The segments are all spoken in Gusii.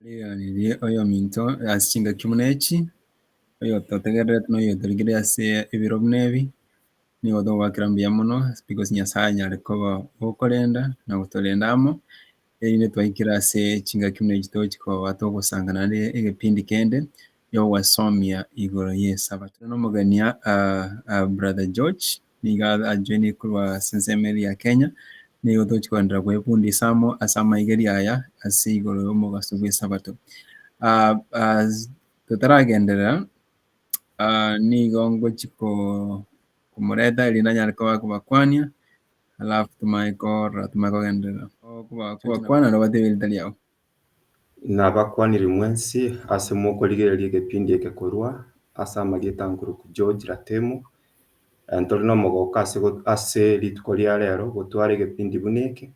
Riganirie oyominto ase chingaki buna echi, oyototegererete na oyotorigereire ase ebiro buna ebi, nigo togwakera mbuya mono because Nyasaye anyare koba okorenda na gotorenda amo, erinde twaikire ase chingaki buna echi tochi koba togosanga naende egepindi kende giogwesomia igoro ya esabato. Na omogeni brother George nigo ajoinire korwa ase ensemo eria ya Kenya, nigo tochi koenderera kwefundisa amo ase amaigerio aya ase igoro y'omogaso bw'esabato. Totaragenderera, nigo ngochi komoreta erinde anyare koba akobakwania, alafu tomanye korora tomanye kogenderera. Okobakwana nabatebie erita riao. Nabakwanirie mwensi ase mokorigereria egepindi eke korwa ase amarieta nkorokwa George Ratemo, Ntore nomogoko ase ase rituko ria rero gotwara egepindi buna eke,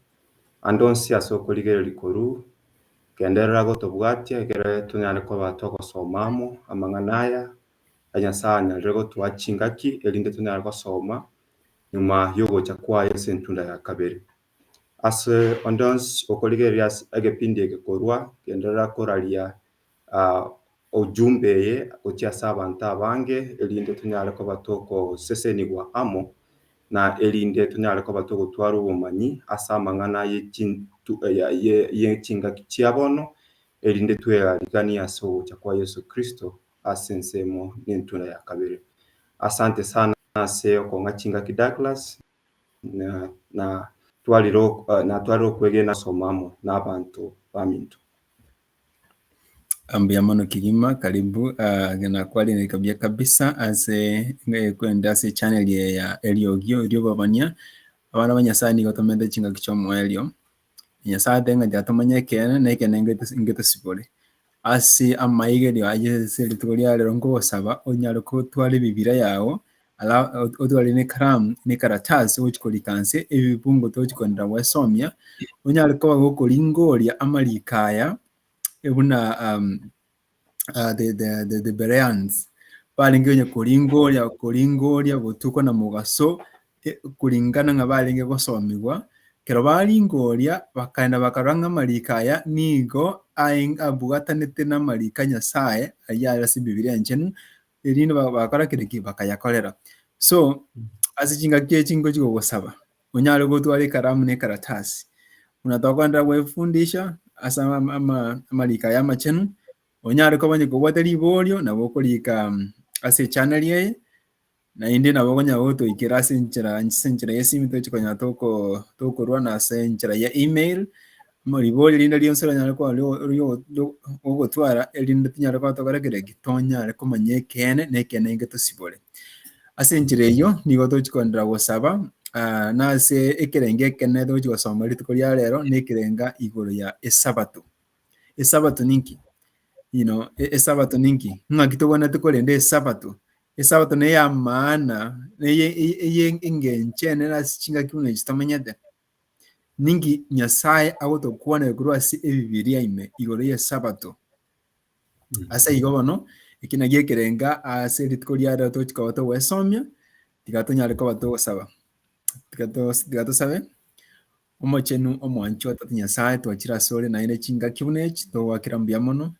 ande onsi ase okorigereria korwa, genderera gotobwatia ekere tonyare koba togosoma amo amang'ana aya, aya Nyasae anyarire gotoa chingaki erinde tonyare gosoma nyuma y'ogocha kwaye ase entunda ya kabere. Ase onde onsi okorigereria ase egepindi eke korwa, genderera koraria ujumbe eye gochia ase abanto abange, erinde tonyare koba togosesenigwa amo, na erinde tonyare koba togotwara obomanyi ase amang'ana ye ye chingaki chia bono, erinde tweariganie ase ogocha kwa Yeso Kristo ase ensemo nentunda ya kabere. Asante sana ase okong'a chingaki Douglas, na na twarire natwarire okwegena gosoma amo nabanto baminto. Mbuya mono kegima, karibu nakwarire buya kabisa ase kwenda ase echannel eye ya Eriogi ri'obobania, abana ba Nyasaye nigo tomente chingaki chi'omoerio, Nyasaye atebe ng'a tiga tomanye ekeene, na ekeene ngetosibore. Ase amaigerio aye ase rituko ria rero nkogosaba onyare gotwara ebibiria yago, ala otware na ekaramu na ekaratasi ogochi korika nse ebibungo togochi koenderera gwesomia, onyare koba gokoringoria amariko aya buna the Bereans barenge onye koringoria koringoria botuko na mogaso kulingana ng'a barenge gosomigwa, ekero baringoria bakaenda bakarora ng'a amariko aya nigo abwatanete namariko a Nyasaye ayio are ase Ebibilia Enchenu, erinde bakora kere ki? Bakayakorera. So, ase chingaki echi ngochi gogosaba, onyare gotwara ekaramu na ekaratasi, buna tokoenderera gwefundisha ase amariko aya amachenu, onyare koba onye kobwate riborio nabo okorika ase echannel eye, Naende nabo okonyara gotoikera ase enchera ase enchera y'esimi tochi konyara toko tokorwa na ase enchera ya email, riborio rinde rionsi oranyare koba ogotwara erinde tonyare koba tokore kere ki? Tonyare komanya ekeene na ekeene ngetosibore. Ase enchera eyio nigo tochi koenderera gosaba na ase ekerengo ekenene togochi gosoma rituko ria rero na ekerenga igoro ya esabato. Esabato ninki? You know, esabato ninki? Ng'aki tobwenerete korenda esabato? Esabato ney'amaana, neye eye engencho enene ase chingaki buna echi tomenyete. Ninki Nyasaye agotokwanera korwa ase Ebibilia ime igoro y'Esabato? Ase igo bono, eki nakio ekerenga ase rituko ria rero togochi koba togoesomia, tiga tonyare koba togosaba. Tiga tiga tosabe, Omochenu omwanchwa Tata Nyasaye, twachire asore naende chingaki buna echi, togoakera mbuya mono,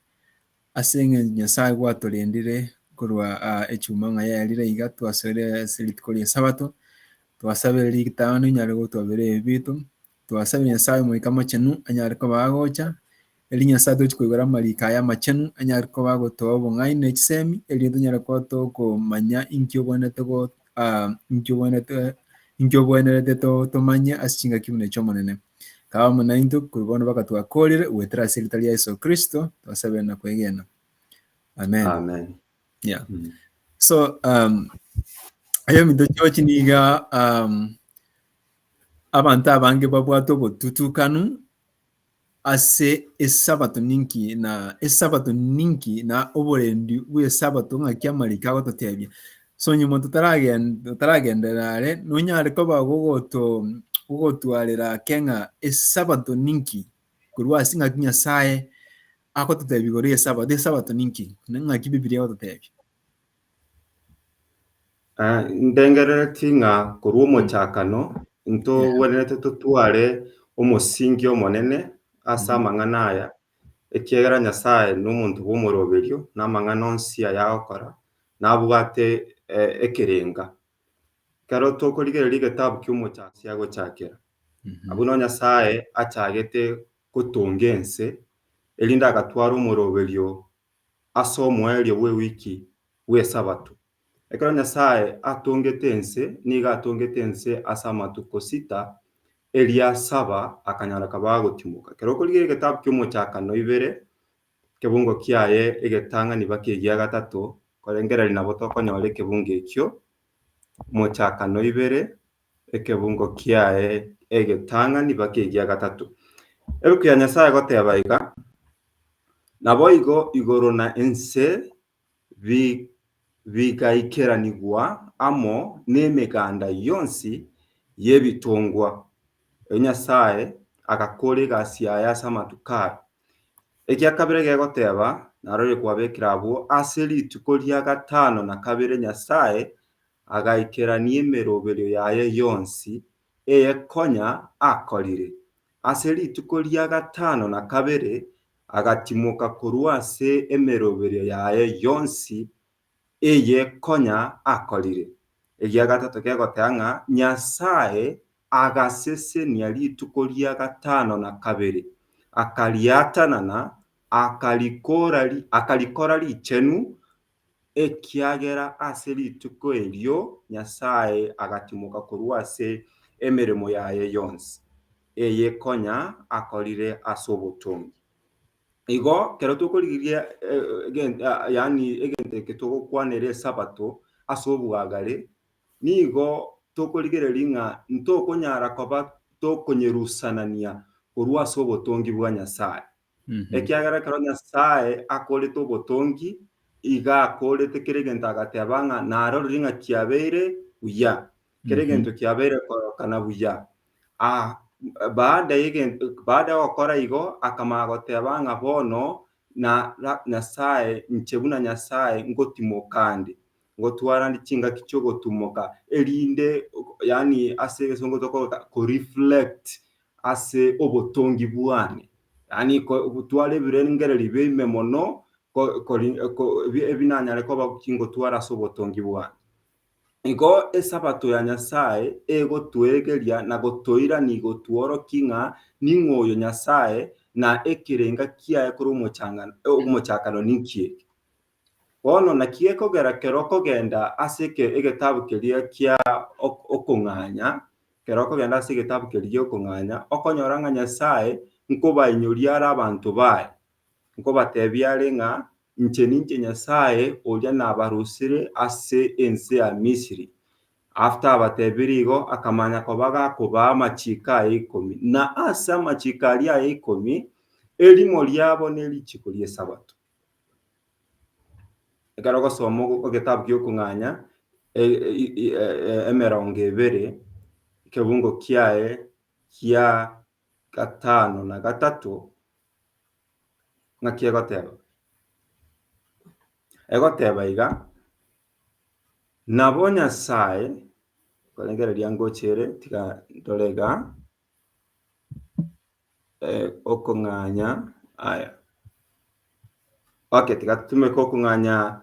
Ase engencho Nyasae gwatorendire korwa echuma ng'a yaerire iga, twasoire ase rituko ri'Esabato, twasabire ritang'ani onyare gotwabera ebibe biaito, twasabire Nyasae Omoika Omochenu anyare koba agocha, erio Nyasae tochi koigora amariko aya amachenu, anyare koba agotoa obong'aini ne chisemi, erinde tonyare koba tokomanya inki obwenerete go inki obwenerete inki obwenerete tomanye ase chingaki buna echi'Omonene. Kaba amo naintwe korwa bono mpaka twakoorire, goetera ase erieta ria Yeso Kristo, twasabire na kwegena. Amen. Amen. Yeah. So aye ominto church niga abanto abange babwate obotutukanu ase esabato ninki na esabato ninki na oborendi bw'esabato ng'aki amariko agototebia. So onye omonto otaragenderera are, nonyare koba gogoto gogotwarera ake ng'a esabato ninki, korwa ase ng'aki Nyasaye agototebia igoro y'esabato, esabato ninki, ng'aki bibilia egototebia. Ndengerereti ng'a korwa omochakano ntogwenerete totware omosingi omonene ase amang'ana aya. Ekiagera Nyasae nomonto bw'omoroberio, na amang'ana onsi ayagokora nabwate ekerenga. Ekero tokorigereria egetabu ki'omochakano ase agochakera, abwo noo Nyasae achagete gotonga ense, erinde agatwara omoroberio ase omoerio bw'ewiki bw'Esabato. Ekero Nyasae atongete ense, nigo atongete ense ase amatuko sita, eria saba akanyara kaba agotimoka. Ekero okorigereria egetabu ki'omochakano ibere, ekebungo kiaye egetang'ani baka egia gatato, korengereria nabo tokonyora ekebungo ekio, Omochakano ibere, ekebungo kiaye egetang'ani baka egia gatato. Ebuku ya Nyasae egoteba iga, Naboigo igoro na ense bigaikeranigwa amo nemeganda yonsi y'ebitongwa. Erio Nyasae agakora egasi yaye ase amatuko aye. Egia kabere gegoteba, Narorire kwabekire abwo ase rituko ria gatano na kabere Nyasae agaikerania emeroberio yaye yonsi eye konya akorire. Ase rituko ria gatano na kabere agatimoka korwa ase emeroberio yaye yonsi eye konya akorire. Egia gatato kegoteba ng'a Nyasae agasesenia rituko ria gatano na kabere, akariatanana, akarikora richenu, ekiagera ase rituko erio Nyasae agatimoka korwa ase emeremo yaye yonsi, eye konya akorire ase obotongi. Igo kero tokorigereria yaani egento eke togokwanera esabato ase obwagare, nigo tokorigereria ng'a ntokonyara koba tokonyerusanania korwa ase obotongi bwa Nyasae. Ekiagera ekero Nyasae akorete obotongi, iga akorete kera egento agateba ng'a narorire ng'a kiabeire buya, kera egento kiabeire korokana buya. Ah, baada y'egento baada y'ogokora igo, akamanya goteba ng'a bono na Nyasae, inche buna Nyasae ngotimoka nde, ngotwara nde chingaki chi'ogotumoka, erinde yaani ase egesongo tokoroka ko reflect ase obotongi bwane, yaani gotwara ebirengererio biaime mono ebi nanyare koba kingotwara ase obotongi bwane. Igo Esabato ya Nyasae egotwegeria na gotoirania gotworokia ng'a ning'o oyo Nyasae na ekerenga kiaye korwa omochakano ninki eke. Bono naki gekogera kero okogenda ase egetabu keria kia okong'anya, kero okogenda ase egetabu keria gi'okong'anya, okonyora ng'a Nyasae nkobainyoria are abanto baye, nkobatebia are ng'a inche ninche Nyasae oria nabarusire ase ense ya Misiri. After abatebirie igo, akamanya koba gakobaa amachiko aye ikomi, na ase amachiko aria aye ikomi, erimo riabo nerichiko ri'Esabato. Ekero ogosoma egetabu gi'okong'anya emerongo ebere, ekebungo kiaye kia gatano na gatato, ng'aki egoteba? Egoteba iga, Nabo Nyasae, korengereria ngocha ere tiga ndore iga. Okong'anya aya. Okay, tiga totumeke okong'anya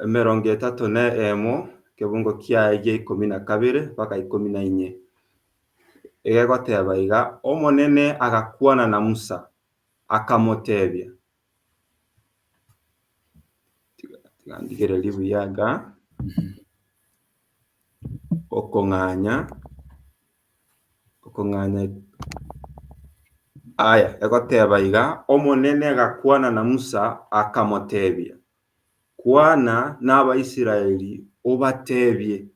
emerongo etato na eyemo, ekebungo kiaye gia ikomi na kabere mpaka ikomi na inye. Egegoteba iga, Omonene agakwana na Musa, akamotebia, tiga ndigererie buya iga, okong'anya. Okong'anya Aya, egoteba iga, Omonene agakwana na Musa, akamotebia, Kwana n'Abaisraeli obatebie.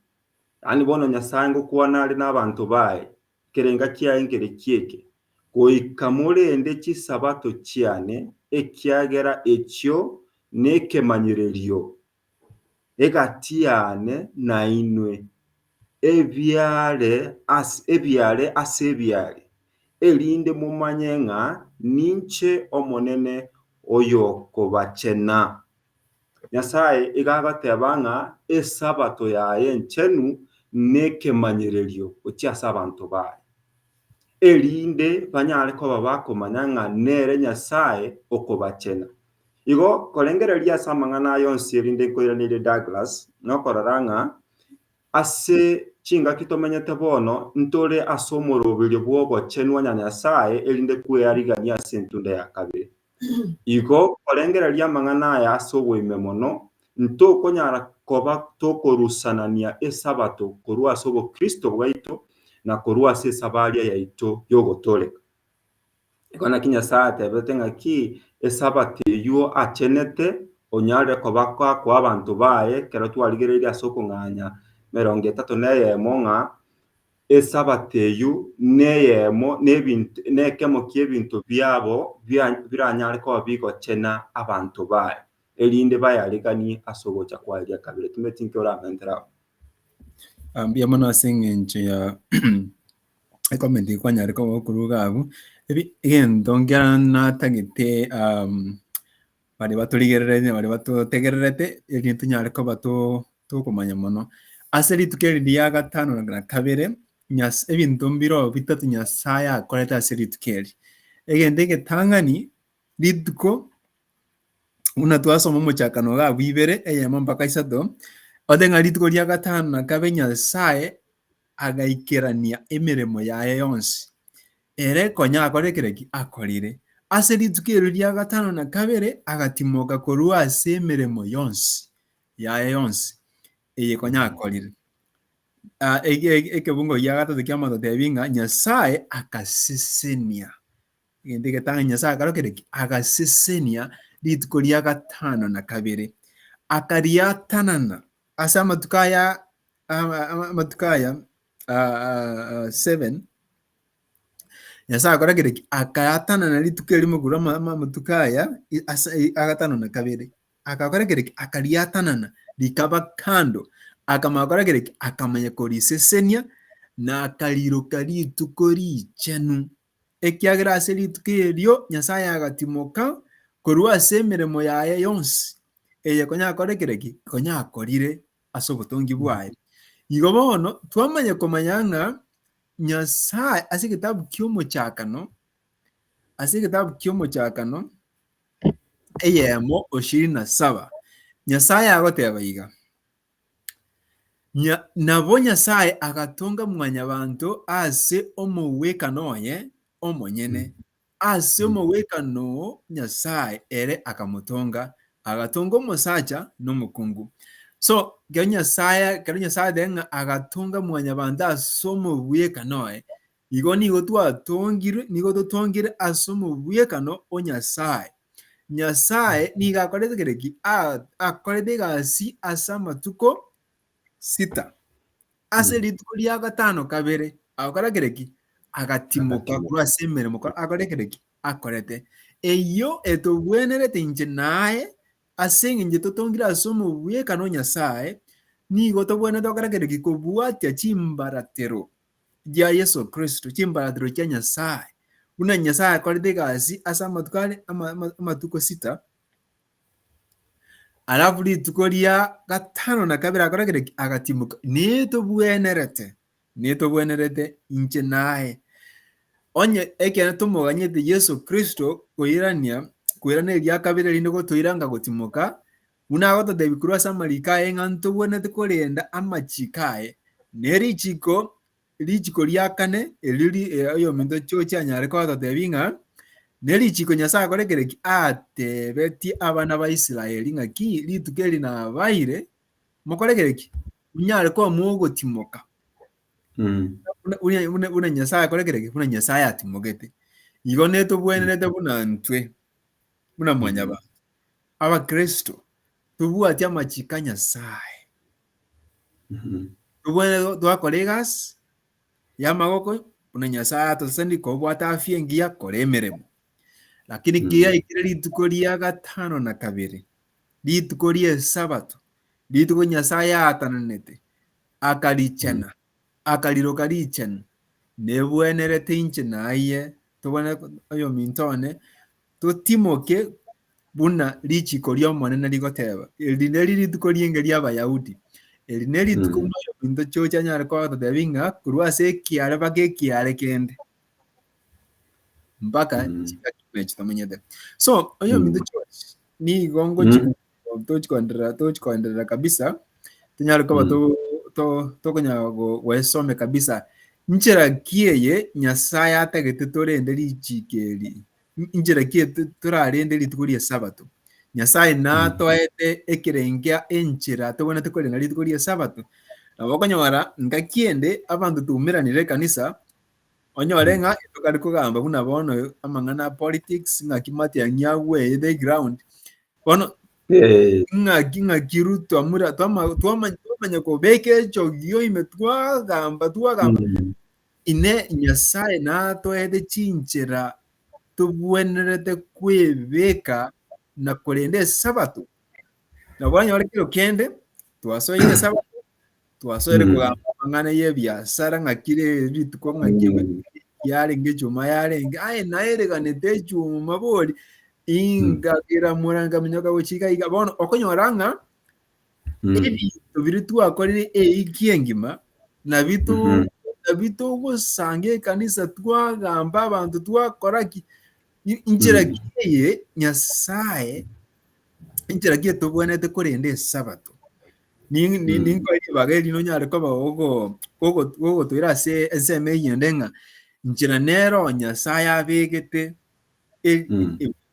Yaani bono Nyasae ngokwana are n'abanto baye, ekerenga kiaye nkereki eke, Goika morende chisabato chiane, ekiagera echio nekemanyererio egati yane nainwe, ebiaare ase ebiaare ase ebiaare, erinde momanye ng'a ninche Omonene oyokobachena. Nyasae iga agoteba ng'a Esabato yaye enchenu nekemanyererio gochia ase abanto baye. erinde banyare koba bakomanya ng'a nere Nyasae okobachena. Igo korengereria ase amang'ana aya onsi erinde nkoiranerie Douglas, nokorora ng'a ase chingaki tomenyete bono ntore ase omoroberio bw'ogochenwa na Nyasae erinde kwearigania ase entunda ya kabere. Igo korengereria amang'ana aya ase oboime mono, ntokonyara koba tokorusanania Esabato korwa ase obokristo bwaito na korwa ase esabaria yaito y'ogotooreka. Igo naki Nyasae atebete ng'aki Esabato eyio achenete onyarire koba gakoa abanto baye ekero twarigereirie ase okong'anya emerongo etato na eyemo ng'a Esabato eyio neyemo nebinto nekemo ki'ebinto biabo biranyare koba bigochena abanto baye, erinde bayareganie ase ogocha kwaye ria kabere. Timeti inki oramentere abwo? Mbuya mono ase eng'encho ya ecomment kwanyare koba okorwa iga abwo, egento nkiara natagete baria batorigererete na baria batotegererete, erinde tonyare koba tokomanya mono. Ase rituko eri ria gatano na kabere, ebinto mbiroo bitato Nyasaye akorete ase rituko eri. Egento egetang'ani, rituko buna twasoma omochakano iga abwo ibere, eyemo mpaka isato, ote ng'a rituko ria gatano na kabere Nyasaye agaikerania emeremo yaye yonsi. Ere konya akorire kera ki akorire. Ase rituko erio ria gatano na kabere agatimoka korwa ase emeremo yonsi yaye yonsi eye konya akorire. Ekebungo gia gatato kiamototebi ng'a Nyasae akasesenia. Egento egetang'ani Nyasae akora kere ki? Agasesenia rituko ria gatano na kabere, akariatanana ase amatuko aya amatuko aya 7 Nyasae akora kere ki? Akaatanana rituko erimo korwa amatuko aya ase agatano na kabere. Agakora kere ki? Akariatanana rikaba kando. Akamanya gokora kere ki? Akamanya korisesenia na akariroka rituko richenu. Ekiagera ase rituko erio Nyasae agatimoka korwa ase emeremo yaye yonsi eye konya akore kere ki? Konya akorire ase obotongi bwaye. Igo bono twamanya komanya ng'a Nyasae ase egetabu ki'omochakano, ase egetabu ki'omochakano eyemo ishirini na saba, Nyasae agoteba iga, Nabo Nyasae agatonga mwanyabanto ase omogwekano oye omonyene, Ase omogwekano o Nyasae ere akamotonga, agatonga omosacha na omokungu. So, ekero Nyasae ekero Nyasae ateba ng'a agatonga mwanyabanto ase omogwekano oye, igo nigo twatongirwe nigo totongire ase omogwekano o Nyasae. Nyasae nigo akorete kere ki? Akorete egasi ase amatuko sita. Ase rituko ria gatano kabere agakora kere ki? Agatimoka korwa ase emeremo akore kere ki? Akorete. Eyio etobwenerete inche naye ase eng'encho totongire ase omobwekano o Nyasae, nigo tobwenerete gokora kere ki? Kobwatia chimbaratero chia Yeso Kristo, chimbaratero chia Nyasae. Buna Nyasae akorete egasi ase amatuko are amatuko sita, Alafu rituko ria gatano na kabere akora kere ki? Agatimoka. Netobwenerete, netobwenerete inche naye. Onye ekero tomoganyete Yeso Kristo koirania, koirana eria kabere erinde gotoira anga gotimoka, buna agototebia korwa ase amariko aye ng'a ntobwenerete korenda amachiko aye. Ne richiko, richiko ria kane erio oyominto chochi anyare kototebia ng'a ne richiko Nyasae akore kere ki? Atebetie abana ba Israeli ng'aki rituko eri nabaire mokore kere ki? Munyare koba mogotimoka. Buna Nyasae akore kere ki? Buna Nyasae atimogete. Igo netobwenerete buna ntwe, buna mwanyabanto, abakristo, tobwati amachiko a Nyasae. Tobwenerete twakora egasi y'amagoko buna Nyasae atosesenirie kobwate afya engiya kora emeremo. Lakini kiyaikire rituko ria gatano na kabere, rituko ri'esabato, rituko Nyasae aatananete, akarichena, akariroka richenu, nebwenerete inche na aye tobwenerete oyominto one totimoke buna richiko ri'Omonene rigoteba. Eri neri rituko ri'enga ri'Abayahudi. Eri nerituko buna oyominto chocha anyare koba agototebia ng'a korwa ase ekiare mpaka ekiare kende. Mpaka chingaki buna echi tomenyete. So, oyominto George, nigo ngochi tochi koenderera tochi koenderera kabisa, tonyare koba to to tokonyara goesomia kabisa, nchera ki eye Nyasaye atagete torende richiko eri, nchera ki eye torarende rituko ria esabato. Nyasaye natoete ekerengia enchera tobwenerete korenda rituko ria esabato. Nabo okonyora ngaki ende abanto twaumeranire ekanisa, Onyore ng'a tokare kogamba buna bono amang'ana a politics ng'aki matiang'i agweye the ground bono ng'aki ng'aki Ruto amura twama twama twamanya kobeka echogio ime twagamba twagamba ine Nyasaye natoete chinchera tobwenerete kwebeka na korenda esabato. Nabo onyore kero kende twasoire esabato Twasoire kogamba amang'ana y'ebiasara ng'aki rituko ng'aki yarenge echuma yarenge aye naereganete echuma bori ingakira mura nkaminyoka gochia iga iga bono okonyora ng'a ebinto biria twakorire eiki engima nabi to nabi togosanga ekanisa twagamba abanto twakora ki inchera ki eye Nyasaye inchera ki etobwenerete korenda esabato. Ninkoe ribaga eri nonyare koba ogotoira ase ensemo eyende ng'a nchera nero Nyasaye abegete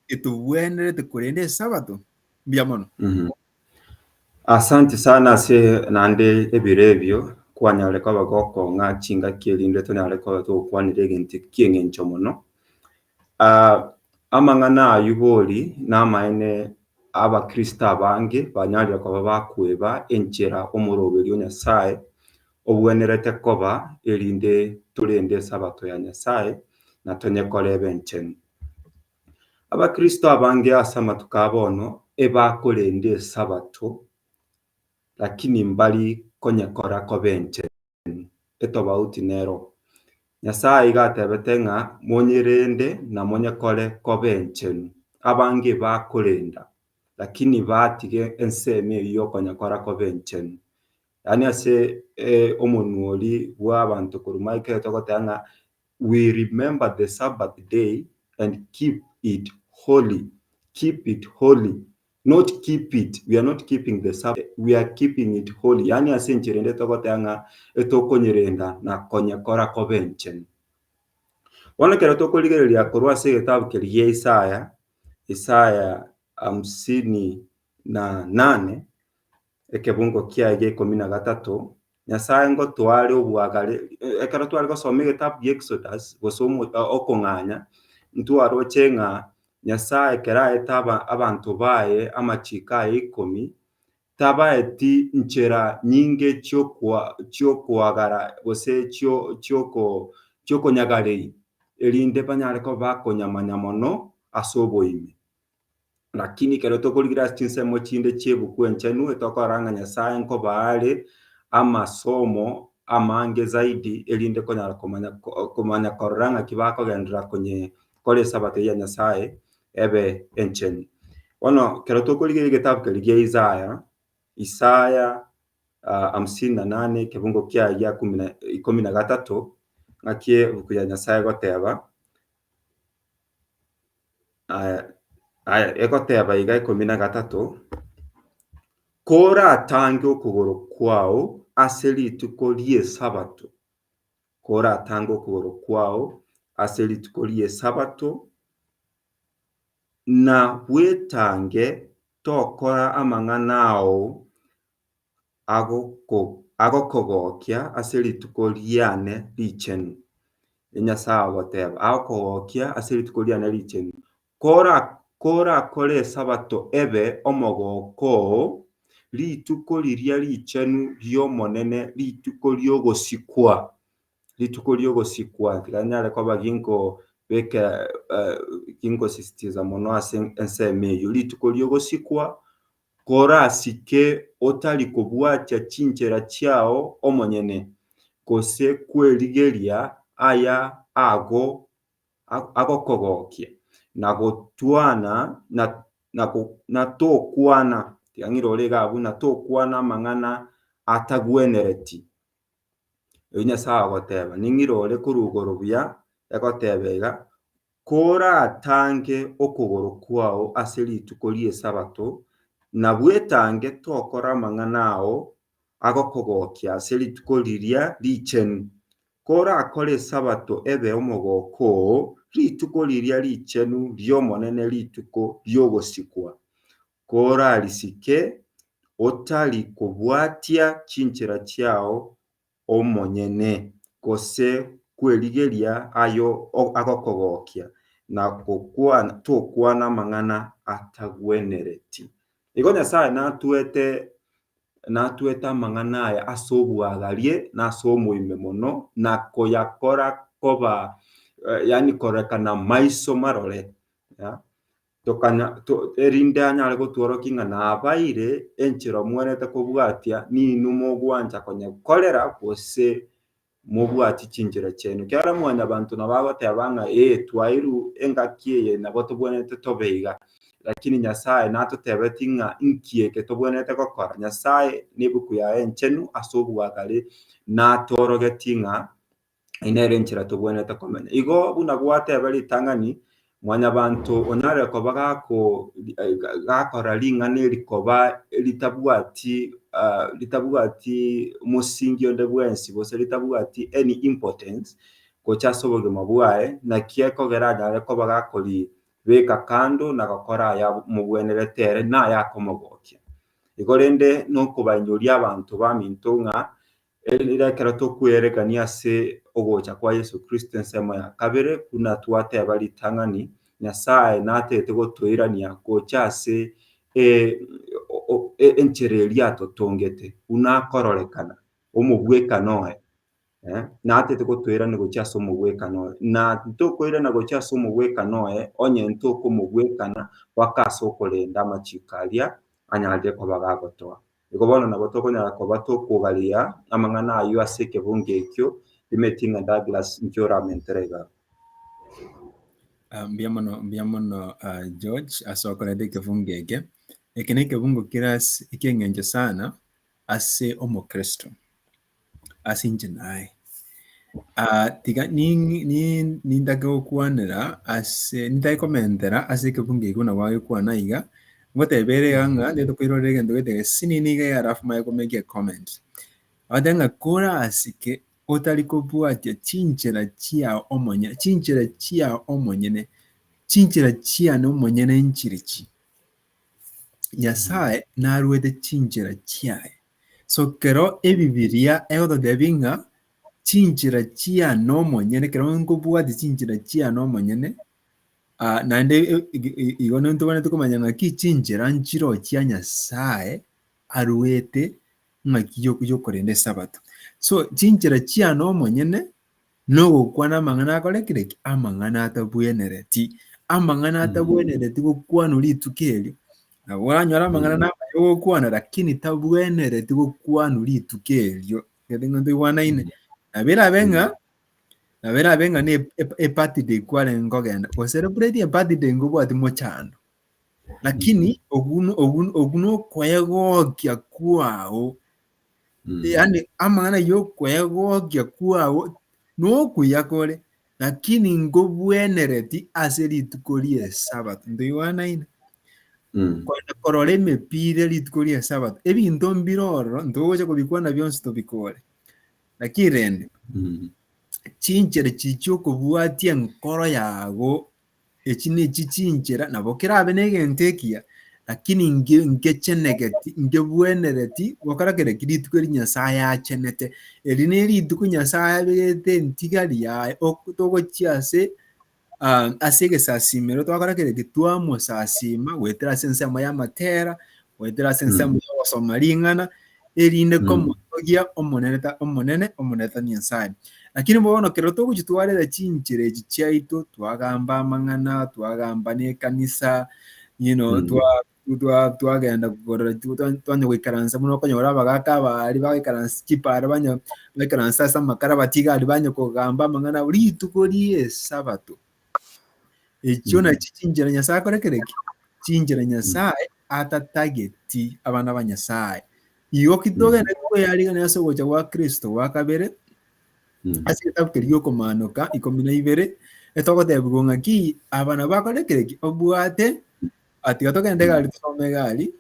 etobwenerete korenda esabato. Mbuya mono. Asante sana ase naende ebiro ebio kwanyare koba gokong'a chingaki erinde tonyare koba togokwanera egento ki'eng'encho mono. Amang'ana ayio bori namaene Abakristo abange banyarire koba bakweba enchera omoroberi o Nyasae obwenerete koba erinde torende Esabato ya Nyasae na tonyekore ebe enchenu. Abakristo abange ase amatuko a bono ebakorenda Esabato lakini mbari konyekora koba enchenu. Etobauti nero. Nyasae iga atebete ng'a monyerende na monyekore koba enchenu. Abange bakorenda, lakini batige ensemo eyio yokonyekora koba enchenu. Yaani ase omonwa oria bwa abanto korwa Michael togoteba ng'a we remember the sabbath day and keep it holy, keep it holy. Not keep it, we are not keeping the Sabbath, we are keeping it holy, yaani ase enchera ende togoteba ng'a etokonyerenda na konyekora koba enchenu. Bono ekero tokorigereria korwa ase egetabu keria gia Isaya, Isaya hamsini na nane, ekebungo kiaye gia ikomi na gatato, Nyasae ngotoa are obwagare, ekero tware gosoma egetabu gia Exodus gose okong'anya, ntwaroche ng'a Nyasae ekero aete abanto baye amachiko aye ikomi, tabaeti nchera nyinge chiokoagara gose chiokonyagarei, erinde banyare koba bakonyamanya mono ase oboime. Lakini ekero tokorigereria ase chinsemo chinde chi'ebuku enchenu, etokorora ng'a Nyasae nkoba are amasomo amange zaidi erinde konyara komanya komanya korora ng'aki bakogenderera konye kora esabato ya Nyasae ebe enchenu. Bono ekero tokorigereria egetabu keria gia Isaya, Isaya hamsini na nane ekebungo kiaye gia kumi na ikomi na gatato, ng'aki ebuku ya Nyasae egoteba. Aya, egoteba iga ikomi na gatato, Koratange okogoro kwao ase rituko ri'Esabato, koratange okogoro kwao ase rituko ri'Esabato, na bwetange tokora amang'ana ao agokogokia ase rituko riane richenu. Nyasae ogoteba, agokogokia ase rituko riane richenu. Korakore Esabato ebe omogoko oo, rituko riria richenu ri'Omonene, rituko ri'ogosikwa, rituko ri'ogosikwa, tiga nyare koba ginkobeka ginkosisitiza mono ase ensemo eyio, rituko ri'ogosikwa Korasike otari kobwatia chinchera chiao omonyene, gose kwerigeria aya ago agokogokia, na gotwana na tokwana, tiga ng'irore iga abwo, na tokwana amang'ana atagwenereti. Erio Nyasae agoteba, ning'irore korwa igoro buya, egoteba iga. Koratange okogoro kwao ase rituko ri'Esabato, na bwetange tokora amang'ana ao agokogokia ase rituko riria richenu, korakore Esabato ebe omogoko oo, rituko riria richenu ri'Omonene rituko ri'ogosikwa, korarisike otari kobwatia chinchera chiao omonyene, gose kwerigeria ayo agokogokia, na gokwana tokwana amang'ana atagwenereti. Igo Nyasae natwete natwete amang'ana aya ase obwagarie na ase omoime mono, na koyakora koba yaani kororekana maiso marore. Tokanya to erinde anyare gotworokia ng'a nabaire enchera omwenerete kobwatia, ninwe mogwancha konyekorera gose mobwatie chinchera chiaino. Ekiagera mwanyabanto nabo agoteba ng'a ee twairwe engaki eye nabo tobwenerete tobe iga, lakini Nyasaye natotebeti ng'a inki eke tobwenerete gokora. Nyasaye na ebuku yaye enchenu ase obwagare natorogetie ng'a Eyio nere enchera tobwenerete komenya. Igo buna gwateba ritang'ani, mwanyabanto onyare koba gako gakora ring'ana eri koba ritabwati ritabwati mosingi onde bwensi gose ritabwati any importance gocha ase obogima bwaye, naki ekogera anyare koba gakoribeka kando na gokora aya mobwenerete ere na aya akomogokia. Igo rende nokobainyoria abanto baminto ng'a Erinde ekero tokweerekania ase ogocha kwa Yeso Kristo ensemo ya kabere, buna twateba ritang'ani, Nyasae natete gotoirania gocha ase enchera eria atotongete, buna akororekana, omobwekano oye. Natete gotoirania gochia ase omobwekano oye. Na ntokoirana gochia ase omobwekano oye onye ntokomobwekana mpaka ase okorenda amachiko aria anyarire koba gagotoa. Igo bono nabo tokonyara koba tokogaria amang'ana ayio ase ekebungo ekio, timeti ng'a Douglas inki oramentere igaa. Ah, mbuya mono mbuya mono ah, George ase okoreta ekebungo eke. Eke na ekebungo kere ase ekieng'encho sana ase omokristo. Ase inche naye. Ah, tiga ning- nin- nintake gokwanera ase nintake komentera ase ekebungo eke buna gwagekwana iga, ngoteba ere iga ng'a nigo tokoirorera egento gete gesinini iga iga alafu manye komake a comment. Bagoteba ng'a korasike otari kobwatia chinchera chiao omonyene, chinchera chiao omonyene, chinchera chiane omonyene nchirichi? Nyasaye naruete chinchera chiaye. So kero ebibiria egototebia ng'a chinchera chiane omonyene, ekero nkobwatia chinchera chiane omonyene, naende igo ntobwenerete komanya ng'aki chinchera nchiroo chia Nyasaye aruete ng'aki yokorenda esabato. So chinchera chiane omonyene Nogokwana amang'ana akorekire ki? Amang'ana atabwenereti. Amang'ana atabwenereti gokwanwa rituko erio. Nabo oranyore amang'ana namaya ogokwana lakini tabwenereti gokwanwa rituko erio. Gete ng'a ntoigwanaine. Nabo erabe ng'a nabo erabe ng'a ne ebirthday kwarenge kogenda, go celebrate ebirthday nkobwati mochando. Lakini ogwo ogwo ogwo nokoegokia kwao. Yaani amang'ana y'okwegokia kwao nokuya kore, lakini nkobwenereti ase rituko ri'Esabato. Ntoigwanaine? Kogenda korora emepira rituko ri'Esabato, ebinto mbire ororo ntogocha kobikwana bionsi tobikore. Lakini rende, chinchera chiria chiokobwatia enkoro yago Echi nechi chinchera, nabo kerabe negento ekiya, lakini nge ngechenegeti, ngebwenereti gokora kere ki? Rituko eri Nyasaye achenete. Eri ne rituko Nyasaye abegete entigari yaye ok togochia ase ase egesasimero twakora kere ki? Twamosasima goetera ase ensemo y'amatera, goetera ase ensemo y'ogosoma ring'ana, erinde komotogia Omonene ta Omonene, Omonene ta Nyasaye. Lakini bono kero togochia twarera chinchera echi chiaito, twagamba amang'ana, twagamba na ekanisa, you know, twa twa twagenda korora twanya goikaransa buna okonyora abagaka abaria bagoikaransa chipara banya baikaransa ase amakara batiga aria banya kogamba amang'ana abo rituko ria esabato. Echio nachio chinchera Nyasaye akorekire ki? Chinchera Nyasaye atatageti abana ba Nyasaye. Igo ki togende koyarigania ase ogocha gwa Kristo gwa kabere, ase egetabu keria gi'okomanoka ikomi na ibere, Etogotebigwa ng'aki aba nabo bakore kereki obwate atiga togende egari tosome egari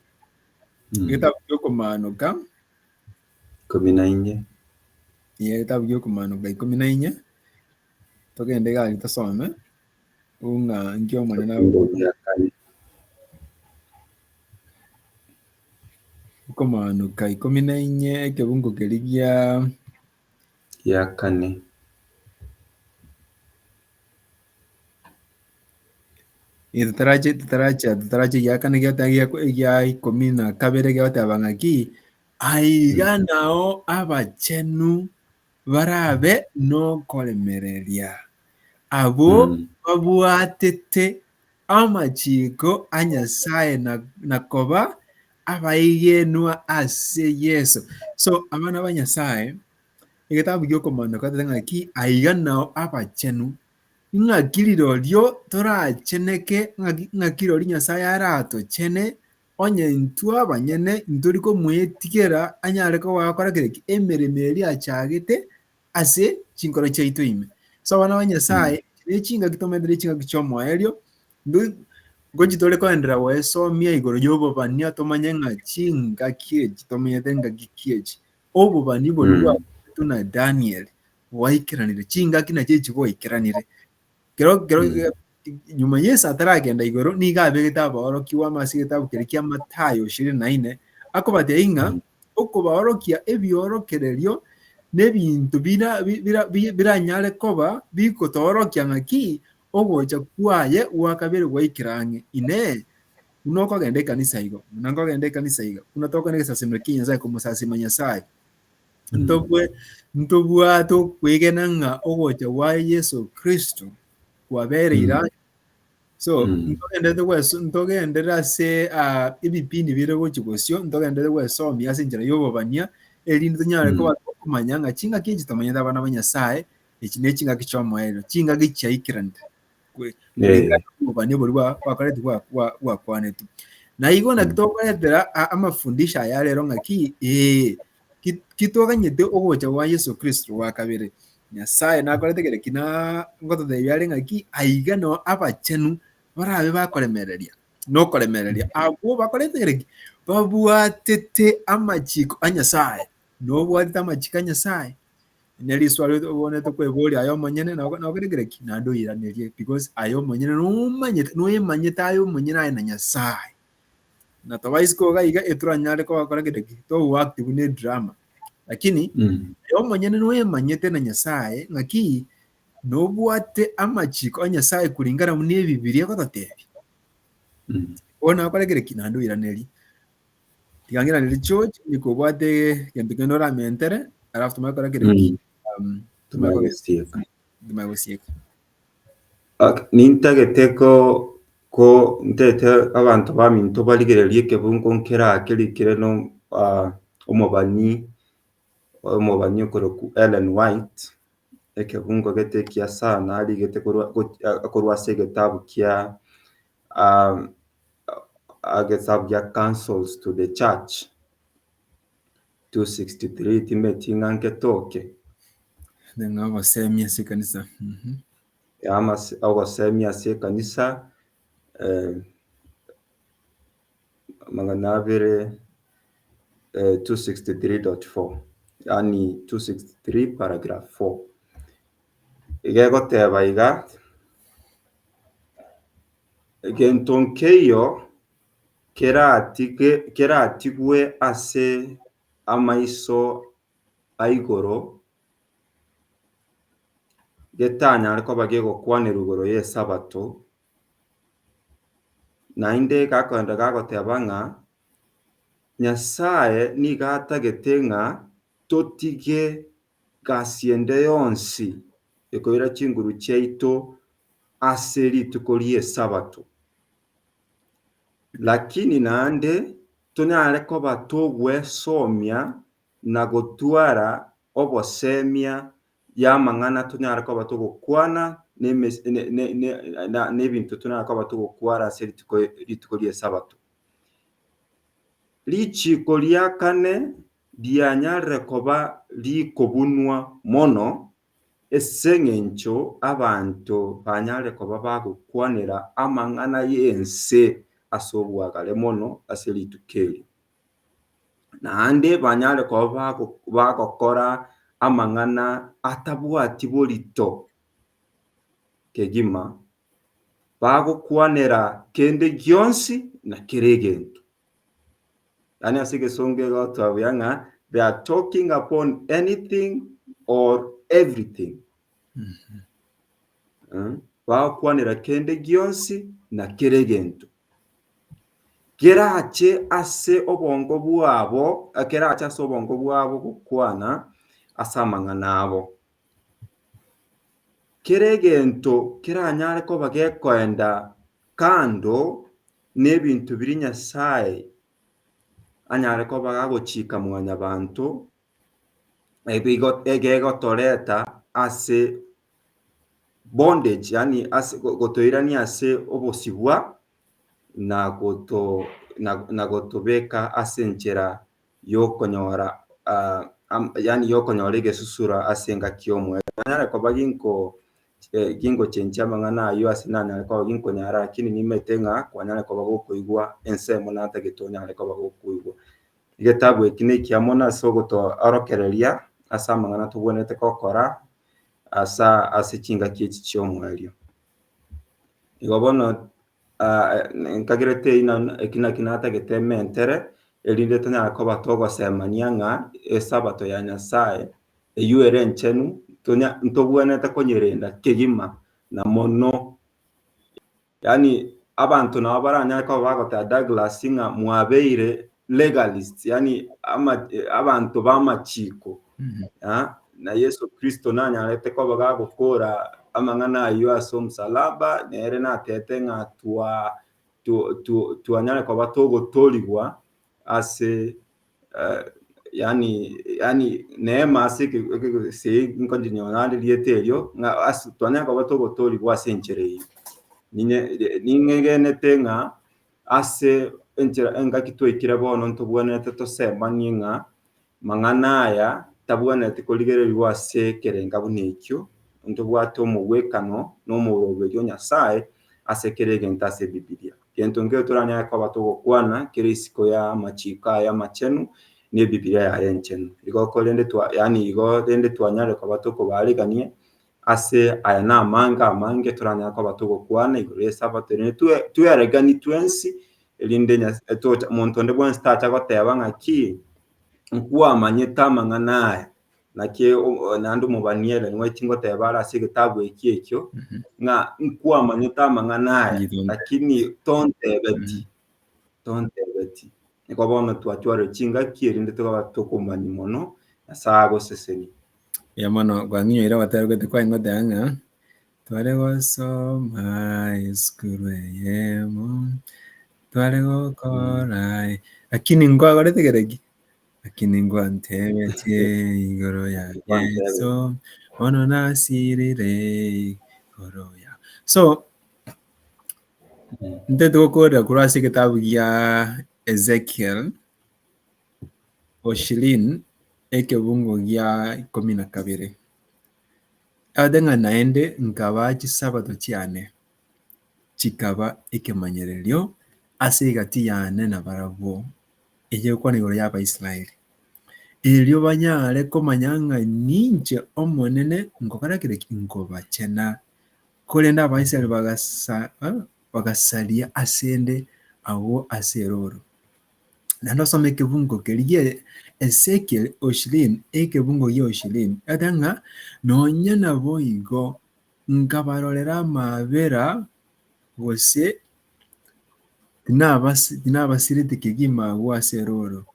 egetabu kia okomanoka Ikomi na inye. Ee, egetabu kia okomanoka ikomi na inye togende egari tosome ng'a nki Omonene Ebitungo bia kane. Okomanoka ikomi na inye ekebungo keria gia Gia kane. Ee, totarache totarache totarache giakane giateba gia egia ikomi na kabere gegoteba ng'aki, aiga nao abachenu barabe nokoremereria, abwo babwatete amachiko a Nyasae na na koba abaigenwa ase Yeso. So abana ba Nyasae, egetabu giokomana kwatete ng'aki aiga nao abachenu Ng'aki rirorio toracheneke, ng'aki ng'aki rirorio Nyasae aratochene, onye intwe abanyene ntori komoetigera anyare koba agokora kere ki? Emeremo eria achagete ase chinkoro chiaito ime. So abana ba Nyasae, ne chingaki tomaete ne chingaki chi'omoerio, ndo ngochi tore koenderera goesomia igoro y'obobania tomanye ng'a chingaki echi tomenyete ngaki ki echi. Obobani boria bwakwanetwe na Daniel bwaikeranire, chingaki nachio echi bwaikeranire. Kero kero nyuma Yeso ataragenda igoro nigo abegete abaorokigwa amo ase egetabu keria kia Mathayo ishirini na ine, akobatebia ng'a okobaorokia ebiorokererio na ebinto bira bira biranyare koba bigotoorokia ng'aki ogocha kwaye gwa kabere gwaikire ang'e. Inee! Buna okogenda ekanisa igo, buna nkogenda ekanisa iga, buna tokogenda egesasimero kia Nyasae komosasima Nyasae, ntobwe ntobwate okwegena ng'a ogocha gwa Yeso Kristo kwabereire ang'e. So ntogenderete gweso ntogenderere ase ebipindi bire gochi bosio, ntogenderere gwesomia ase enchera ya obobania, erinde tonyare koba tokomanya ng'a chingaki echi tomanyete abana ba Nyasae, echi ne chingaki chi'omoerio, chingaki chiaikeranire. Kulingana obobani oboria bwa bwakoreti bwa bwa bwakwanetwe. Na igo naki tokoretera amafundisho aya rero ng'aki ee ki kitoganyete ogocha gwa Yeso Kristo gwa kabere. Nyasaye nakorete kere ki na ngototebia are ng'aki aiga noo abachenu barabe bakoremereria nokoremereria abwo bakorete kere ki babwatete amachiko a Nyasaye. Nobwatete amachiko a Nyasaye? Ne riswali obwenerete kweboria aye omonyene na nokore kere ki? Naende oiranerie because aye omonyene nomanyete noemanyete aye omonyene aye na Nyasaye. Na toba isiko iga iga etoranyare kogokora kere ki? Togo act buna edrama. Lakini aye omonyene noemanyete na Nyasaye ng'aki nobwate amachiko a Nyasaye kulingana buna ebibiria egototebia. Bono nakore kere ki? Naende oiranerie. Tiga ng'iranerie George, nigo obwate gento kende oramentere, alafu tumanye kora kere ki, tumanye Tumanye gosieka. gosieka. Tumanye gosieka. Ok, nintagete ko ko ntete abanto baminto barigererie ekebungo nkere aa kerikire no omobani omobani okorokwa Ellen White, ekebungo gete ekiya sana arigete korwa korwa ase egetabu kia Egesabu gia Counsels to the Church, 263 timeti ng'a nketoke. Ng'a ogosemia ase ekanisa. Mhm. Amase ogosemia ase ekanisa amagana abere 263.4 yaani 263 paragraph 4. Iga egoteba iga. Egento nkeiyo keratige keratigwe ase amaiso a igoro, getanyare koba gegokwanerwa igoro y'Esabato, naende gakoenda gagoteba ng'a Nyasae nigo atagete ng'a totige gasi ende yonsi ekoira chinguru chiaito ase rituko ri'Esabato. Lakini naende tonyare koba togwesomia na gotwara obosemia y'amang'ana tonyare koba togokwana n'ebinto tonyare koba togokwara ase rituko rituko ri'Esabato. Richiko ria kane rianyarire koba rikobunwa mono. Ase eng'encho abanto banyare koba bagokwanera amang'ana y'ense ase obwagare mono ase rituko eri. Naende banyare koba bagokora amang'ana atabwati borito kegima, bagokwanera kende gionsi na kera egento. Yaani ase egesongo egotoa buya ng'a they are talking upon anything or everything. Bagokwanera kende gionsi na kera egento. Kerache ase obongo bwabo, kerache ase obongo bwabo gokwana ase amang'ana abo. Kera egento keranyare koba gekoenda kando nebinto biria Nyasae anyare koba agochika mwanyabanto, egegotoreta ase bondage yaani ase gotoirania ase obosibwa na goto na gotobeka ase enchera y'okonyora yaani y'okonyora egesusuro ase engaki y'omoerio. Nanyare koba ginko gingochenchia amang'ana ayio ase nanyare koba ginkonyara lakini nimanyete ng'a kwanyare koba gokoigwa ensemo natagete onyare koba gokoigwa. Egetabu eki nekiya mono ase ogotoorokereria ase amang'ana tobwenerete gokora asa ase chingaki echi chi'omoerio. Igo bono nkagerete eyio na eki naki natagete ementere, erinde tonyare koba togosemania ng'a esabato ya Nyasaye eyio ere enchenu, tonya ntobwenerete konyerenda kegima na mono. Yaani abanto nabo baranyare koba bagoteba Douglas ng'a mwabeire legalists, yaani ama abanto b'amachiko. Na Yeso Kristo nanyarete koba gagokora amang'ana ayio ase omosalaba, nere natete ng'a twa twanyare koba togotorigwa ase yaani yaani neema ase ase nkonyinyora rieta erio ng'a ase twanyare koba togotorigwa ase enchera eyio. Ning'egenete ng'a ase enchera engaki twaikire bono ntobwenerete tosemanie ng'a mang'ana aya tabwenereti korigererigwa ase ekerenga buna ekio, ntobwate omogwekano na omoroberio o Nyasae ase kera egento ase Ebibilia. Gento nkere toranyare koba togokwana kere isiko ya amachiko aye amachenu na Ebibilia yaye enchenu. Igo korende twa yaani igo rende twanyare koba tokobaarigania ase aya na amange amange toranyare koba togokwana igoro y'Esabato erinde tweregani twensi erinde Nya- tocha monto onde bwensi tacha goteba ng'aki nkwamanyete amang'ana aya. Naki naende omobani Ellen White ngoteba are ase egetabu eki ekio, ng'a nkwamanyete amang'ana aya, lakini tontebeti, tontebeti. Nigo bono twatwarire chingaki erinde tobe tokomanya mono, Nyasae agosesenie. Mbuya mono kwang'inyoire ogotera gwaito kwaye ngoteba ng'a tware gosoma esukuru eyemo, tware gokora lakini nkwagorete kereki? Lakini ngwantebetie igoro ya Yeso, bono nasirire igoro ya. So, ntete gokorera korwa ase egetabu gia Ezekiel oshirini ekebungo gia ikomi na kabere. Ate ng'a naende nkabaa chisabato chiane chikaba ekemanyererio ase egati yane na barabwo. Eye egokwana igoro y'Abaisraeli, erio banyare komanya ng'a ninche Omonene ngokora kere ki? Nkobachena. Korende Abaisraeli bagasa bagasaria asende agwo ase erooro. Naende osome ekebungo keria gie Ezekiel oshirini, ekebungo gia oshirini, egoteba ng'a nonya naboigo nkabarorera amaabera gose tinabasireti kegima agwo ase erooro.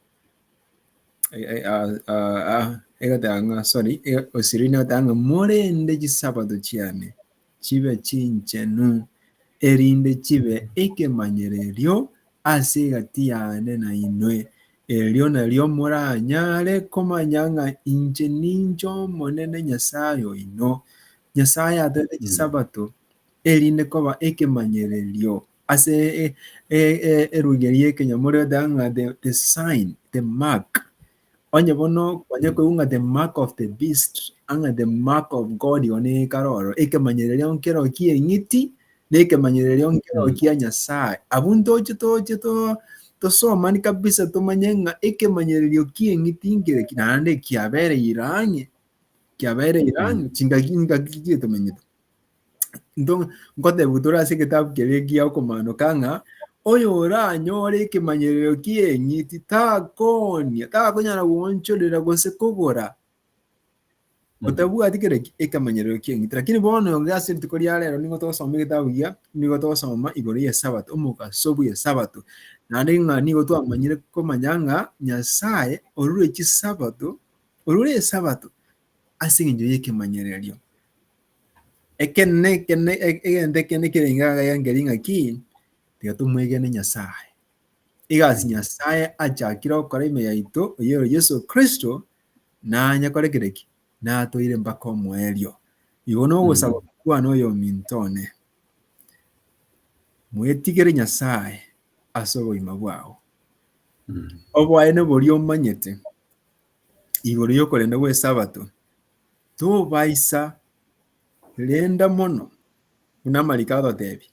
Egoteba ng'a sorry, osiriri egoteba ng'a morende chisabato chiane chibe chinchenu, erinde chibe ekemanyererio ase egati yane na inwe, erio nario moranyare komanya ng'a inche ninche Omonene Nyasae oino. Nyasae atoete chisabato erinde koba ekemanyererio ase eruga eria y'ekenyamorero egoteba ng'a the sign, the mark. Onye bono kwanya koigwa ng'a the mark of the beast ang'a the mark of God igo nekare ororo, ekemanyererio nkero ki'eng'iti, na ekemanyererio nkero kia Nyasaye. Abwo ntoche toche to tosomani kabisa tomanye ng'a ekemanyererio ki'eng'iti nkereki naende kiabereire ang'e, kiabereire ang'e chingaki ngaki ki tomenyete. Nto ngotebiwa tore ase egetabu keria gia okomanoka ng'a oyoranyore ekemanyererio ki'eng'iti takoonia, takonyara goonchorera gose kogora otabwati kere ki? Ekemanyererio ki'eng'iti. Lakini bono iga ase rituko ria rero nigo togosoma egetabu gia nigo togosoma igoro y'esabato, omogaso bw'esabato. Naende ng'a nigo twamanyire komanya ng'a Nyasaye orure chisabato, orure esabato ase eng'encho y'ekemanyererio. Ekenene ekene egento ekene kere iga iga nkeri ng'aki, tiga tomwegene Nyasaye. Egasi Nyasaye achakire gokora ime yaito, oyio ore Yeso Kristo, nanye kore kere ki? Natoire mpaka omoerio. Igo nogosaba kwane oyominto one, mwetigere Nyasaye ase obogima bwao. Oboene boria omanyete igoro y'okorenda gw'Esabato, tobaisa renda mono, buna amariko agototebia.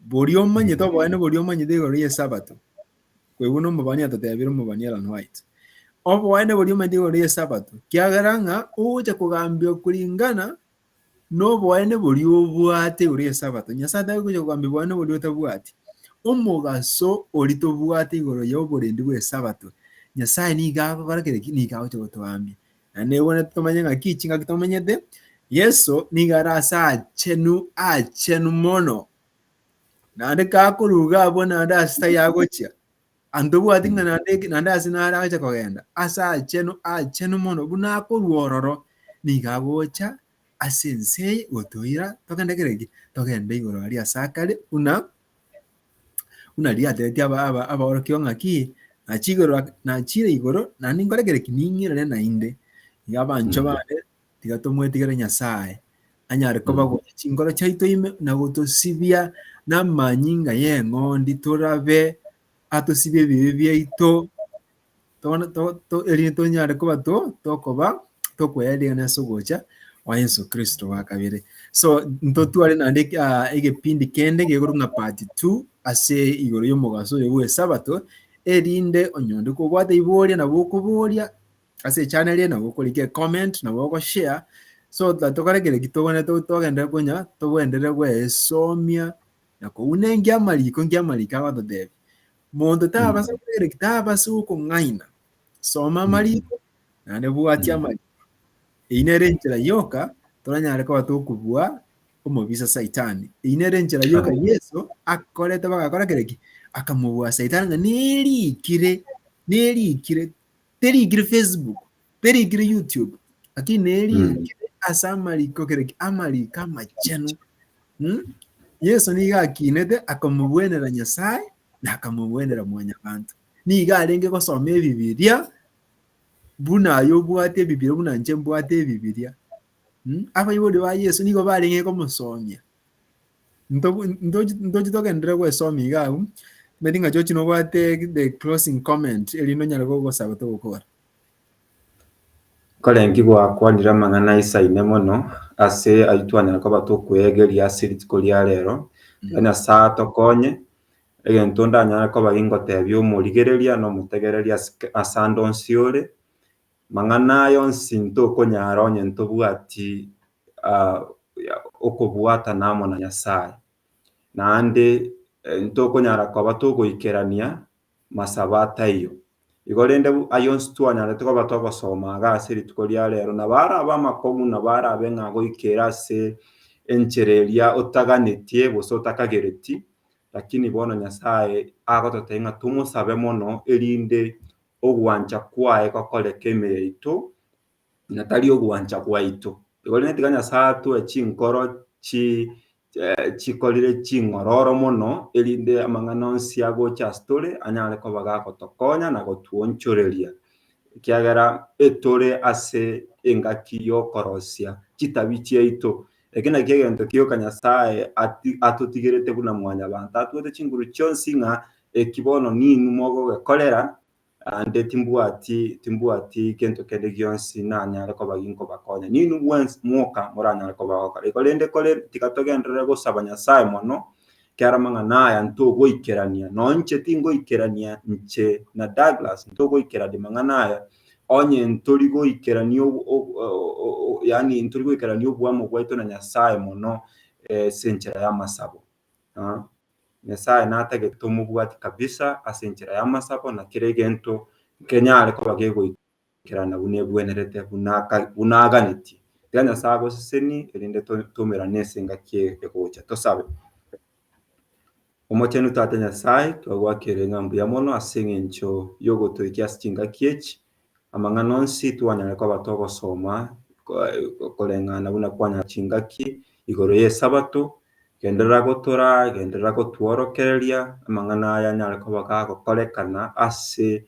Boria omanyete oboene boria omanyete igoro y'Esabato, koigwa nomobani atotebire omobani Ellen White. Oboene boria omanyete igoro y'Esabato, kiagera ng'a ogocha kogambia kuringana noboene boria obwate igoro y'Esabato. Nyasae tari gocha kogambia oboene boria otabwati. Omogaso oria tobwate igoro y'oborendi bw'Esabato, Nyasae nigo agokora kere ki? Nigo agocha gotogambia. Naende ebwenerete tomanye ng'aki chingaki tomenyete, Yeso nigo are ase aachenu, aachenu mono. Naende kakoruga abwo naende ase tari agochia, antobwati ng'a naende naende ase nare agocha kogenda, ase aachenu, aachenu mono, buna akorwa ororo, nigo agocha ase ense eye gotoira togende kere ki? Togende igoro aria ase akare buna buna riria atebetie aba aba abaorokigwa ng'aki, nachia igoro nachire igoro naende ninkore kere ki? Ning'irane naende. Iga abanchwa bane, tiga tomwetigere Nyasaye, anyare koba gocha chinkoro chiaito ime na gotosibia namanyinga y'eng'ondi torabe, atosibie ebibe biaito, tono to to erinde tonyare koba to tokoba tokoyarigana ase ogocha kwa Yeso Kristo gwa kabere. So ntotware naende egepindi kende gekorwa ng'a part two ase igoro y'omogaso oyo bw'esabato, erinde onye onde kobwate iboria nabo okoboria ase echannel eye nabo okorika ecomment, nabo ogoshare, so that tokore kere ki togende togenderere konya togenderere goesomia na kouna enki amariko nki amariko agototebia. Monto tabasa kogera ki? Tabasa gokong'aina. Soma amariko naende bwatia amariko. Eyio nere enchera yoka toranyare koba tokobua omobisa Saitani. Eyio nere enchera yoka Yeso akorete bagakora kere ki? Akamobua Saitani ng'a nerikire, nerikire, terikire Facebook, terikire YouTube, lakini nerikire ase amariko kere ki? Amariko amachenu. Mm? Yeso nigo akinete akamobwenera Nyasae na akamobwenera mwanyabanto. Nigo arenge gosoma Ebibilia buna aye obwate Ebibilia buna inche mbwate Ebibilia. Mm? Abaibori ba Yeso nigo barenge komosomia. Ntobu ntochi ntochi togenderere goesomia iga abwo, omanyete ng'a George nobwate the closing comment erinde onyare gogosaba togokora. Korenge gwakwanire amang'ana aisaine mono ase ayio twanyara koba tokweegeria ase rituko ria rero, tiga Nyasae atokonye, egento ndanyare koba gingotebia omorigereria na omotegereria ase ase ande onsi ore, mang'ana aya onsi ntokonyara onye ntobwati okobwatana amo na Nyasae. Naende ntokonyara koba togoikerania masabo ataiyo. Igo rende ayio onsi twanyarete koba togosoma iga ase rituko ria rero, nabo arabe amakong'u, nabo arabe ng'a goikera ase enchera eria otaganetie gose otakagereti, lakini bono Nyasaye agototebia ng'a tomosabe mono erinde ogwancha kwaye gokoreke ime yaito, na tari ogwancha gwaito. Igo rende tiga Nyasae atoe chinkoro chi chikorire ching'ororo mono, erinde amang'ana onsi agocha ase tore anyare koba gagotokonya na gotuonchoreria, ekiagera etore ase engaki y'okorosia chitabi chiaito. Eke nakio egento gioka Nyasae atotigerete buna mwanyabanto, atoete chinguru chionsi ng'a eki bono ninwe mogogekorera. Ande timbwati timbwati gento kende gionsi nanyare koba ginkobakonya. Ninwe bwensi mwoka moranyare koba gokora igo. Rende kore tiga togenderere gosaba Nyasae mono, ekiagera amang'ana aya ntogoikerania, nonye inche tingoikerania inche na Douglas ntogoikerania mang'ana aya, onye ntori goikerania yaani ntori goikerania oboamo bwaito na Nyasae mono ase enchera y'amasabo. Nyasae natagete tomobwati kabisa ase enchera y'amasabo na kera egento nkenyare koba kegoikerana buna ebwenerete buna buna aganetie. Tiga Nyasae agosesenie erinde toumerane ase engaki egocha. Tosabe. Omochenu Tata Nyasae, twagoakera ng'a mbuya mono ase eng'encho y'ogotoikia ase chingaki echi, amang'ana onsi twanyare koba togosoma koreng'ana buna kwanyara chingaki igoro y'esabato, Genderera gotoraa, genderera gotworokereria amang'ana aya anyare koba gagokorekana ase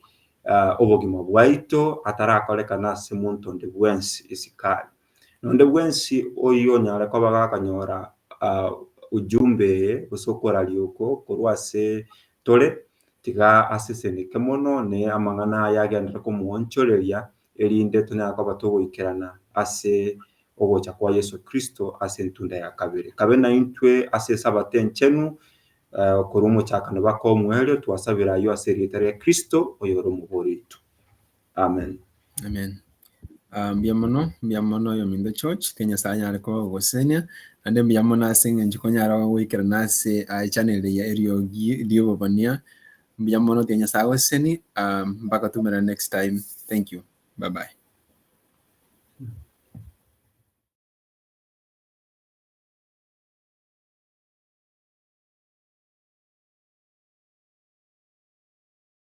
obogima bwaito atarakorekana ase monto onde bwensi isiko aria. Nonde bwensi oyio onyare koba gakonyora ujumbe eye gose okoraria oko korwa ase tore, tiga aseseneke mono ne amang'ana aya agenderere komoonchoreria erinde tonyare koba togoikerana ase ogocha kwa Yeso Kristo ase entunda ya kabere. Kabe naintwe ase Esabato enchenu, korwa omochakano baka omoerio, twasabire ayio ase erieta ria Kristo, oyore Omobori oito. Amen. Amen. Ah, mbuya mono, mbuya mono oyominto George, tiga Nyasae anyare kogosesenia, naende mbuya mono ase eng'encho konyara goikerana ase ah, echannel eye ya eriogi ri'obobania, mbuya mono tiga Nyasae agosesenie, ah, mpaka toumerane next time, thank you, bye bye.